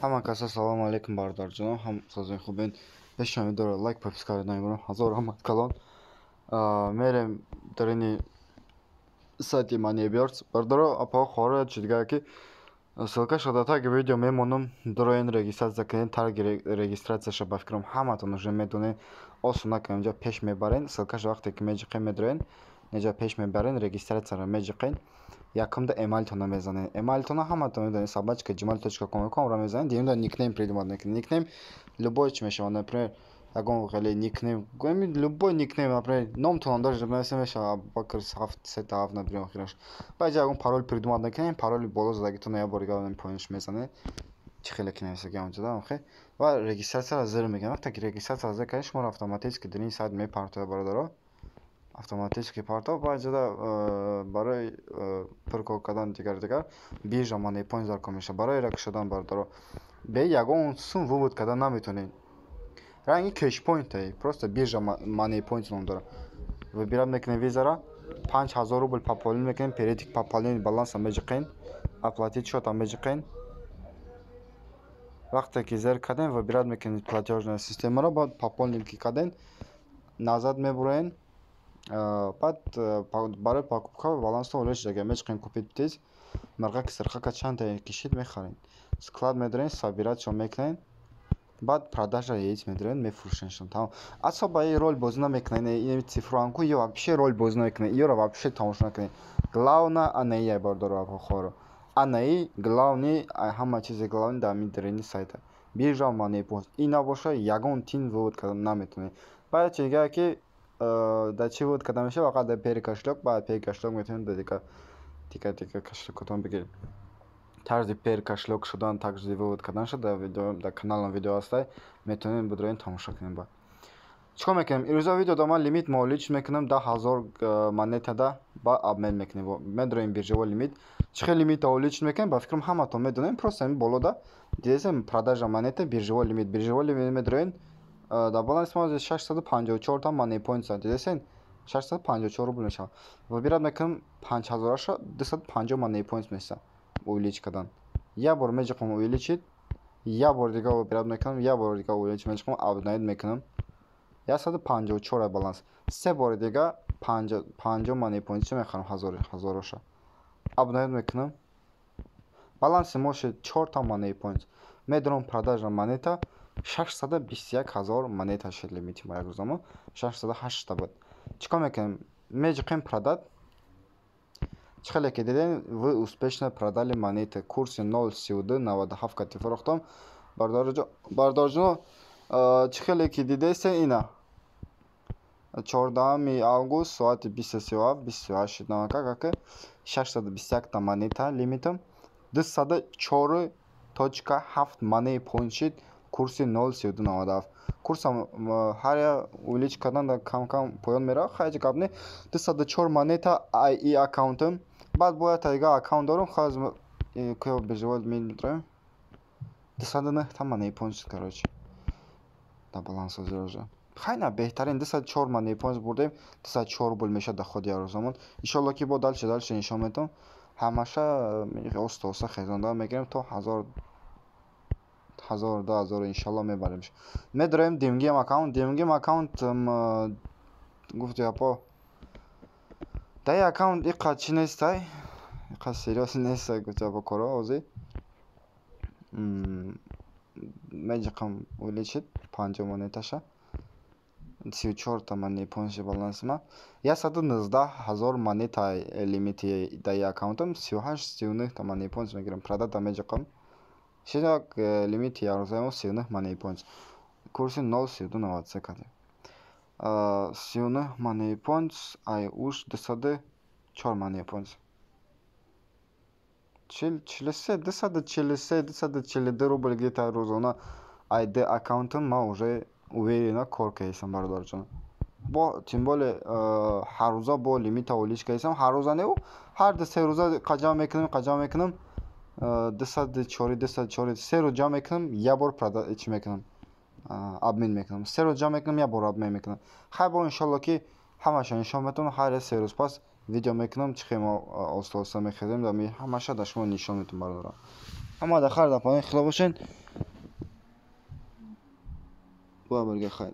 Ҳама каса салому алейкум, бародарҷонон, ҳам созои хубен. Пеши видеоро лайк, подписка намебарам. Ҳазор раҳмат калон. Мерем дарини сайти Moneybirds. Бародаро, апаҳо, хоҳаро, чи дигар ки ссылкаша дар таги видео мемонам. Дароен, регистрация кунед. Тарги регистрацияша, ба фикрам, ҳаматон уже медонед. Осон накунем, инҷа пеш мебарен. Ссылкаша вақте ки меҷиқем, медроен, инҷа пеш мебарен, регистрацияро меҷиқен. Якумда эмайлтонро мезанед. Эмайлтонро ҳаматон медонед, @gmail.com ро мезанед. Дуюмда никнейм придумать мекунед. Никнейм любой чи мешавад, например, ягон хеле никнейм, любой никнейм, например, номтонам даже нависа мешавад, Абубакр ҳафт сета ҳафт, например, охираш. Баъд ҷа ягон парол придумать мекунед. Пароли боло задагитонро як бор дигар поёнаш мезанед, чӣ хеле ки нависаги онҷода охе, ва регистрацияро зер мекунед. Вақте ки регистрацияро зер кардед, шуморо автоматически дар ин сайт мепартояд, бародаро, автоматически партов. Баъд ҷода барои пуркор кардан, дигар дигар биржа Money даркор мешавад. Барои ра кушодан, бародаро, бе ягон сум вывод кардан наметавонед. Ранги кэшпоинте, просто биржа Money ном дорад. Выбирать мекунем визара, 5000 рубл пополнить мекунем, перейти к пополнению баланса меҷиқен, оплатить счета меҷиқен. Вақте ки зер кардем, выбирать мекунед платежная системаро, баъд пополнить ки кардем, назад мебуроен. Баъд барои покупка балансто увеличить шудага, меҷиқем купить птиц, мирғаки сирхака чандта кишид, мехарем. Склад медорем, собиратьшон мекунем, баъд продажа яиц медорем, мефурӯшемшон, тамом. Асоба и роль бозӣ намекунед, ин цифроанку ё вообще роль бозӣ намекунед, иёро вообще тамошо накунед. Главное анаи, бародаро, хоҳаро, анаи главный, ҳама чизи главный дар ҳамин дарини сайта биржа Money. Ин набоша, ягон тин вывод кардан наметавонед. Баъд чи дигар ки дар чӣ вывод карда мешавад? Фақат дар Payeer кошелёк. Баъд Payeer кошелёк метавонед дар дигар кошелёкотон бигиред. Тарзи Payeer кошелёк шудан, тарзи вывод кардан шуд дар видео, дар каналам видео ҳастай, метавонед бидроед, тамошо кунед. Баъд чӣ кор мекунем? Ирӯза видео ман лимит увеличить мекунам 10 000 монетада, ба обмен мекунем. Медроем биржевой лимит. Чӣ хел лимита увеличить мекунем, ба фикрам, ҳаматон медонем. Просто ҳамин болода дидесем, продажа монета, биржевой лимит. Биржевой лимит медроем, дар баланс мо 654 та Money Points, дидесен, 654 рубл мешавад. Выбирать мекунам панҷ ҳазораша, 250 Money Points меса. Увеличить кардан як бор меҷиқам, увеличить, як бор дига выбирать мекунам, як бор дига увеличить меҷиқам, обновить мекунам, 154 баланс. Се бори дига 50 Money Points мехарам, ҳазороша обновить мекунам, баланси мо шуд чорта Money Points. Медорам продажа монета, 621 000 монета шуд лимити мо. Як рӯзамо 608та буд. Чӣ кор мекунем? Меҷиқем продать. Чӣ хеле ки дидем, вы успешно продали монеты, курси 0,3297 кати фурӯхтам. Бародарҷоно, чӣ хеле ки дидесе, ина 14 август соати 20:37, 28 шуд навакак, ака, 621та монета лимитам, 204.7 Money Point шид, курси 0,3297. Курсам ҳар як увеличить кардан кам кам поён меравад, хайҷи гап не. 204 монета и аккаунтам. Баъд бояд дига аккаунт дорам, биржевой медроем, 209та Money Point шуд, короче, дар баланс ҳозир. Хайна, беҳтарин, 204 Money Points бурдем, 204 рубл мешавад доходи ярӯзамон. Иншолло ки бо дальше дальше нишон медиҳам. Ҳамаша оста оста хезонда мегирем, то ҳазор, ҳазор, 2000 иншалло мебарем. Медроем димгим аккаунт. Димгим аккаунт, гуфти апо, дар ин аккаунт иқад чӣ нестай, иқад серьёз нестай, гуфти апо, коро ҳозир меҷиқам увеличить 50 монеташа, 34та Money Points баланси ма, 119 000 монета лимити дар аккаунтам, 38, 39та Money Points мегирам. Продать меҷиқам, шидак лимити ярӯзаи мо 39 Money Points, курси 0,3293 кардем. 39 Money Points ай уш 204 Money Points, 43, 243, 242 рубл где-то рӯзона ай д аккаунтам ман уже уверенно кор кардистам, бародарҷон. Бо тем более ҳаррӯза бо лимита увеличить кардистам. Ҳаррӯза не, ҳар ду се рӯза ҷамъ мекунам, ҷамъ мекунам 204, 204, 3 рӯз ҷамъ мекунам, як бор чӣ мекунам, обмен мекунам, 3 рӯз ҷамъ мекунам, як бор обмен мекунам. Хайр, бо иншолло ки ҳамаша нишон метавонам. Ҳар як 3 рӯз пас видео мекунам, чӣ хел мо оста оста мехезем, ҳамаша дар шумо нишон метавонам, бародарон. Ҳама дар хайр, дар паноҳи Худо бошед. Бо барга, хайр.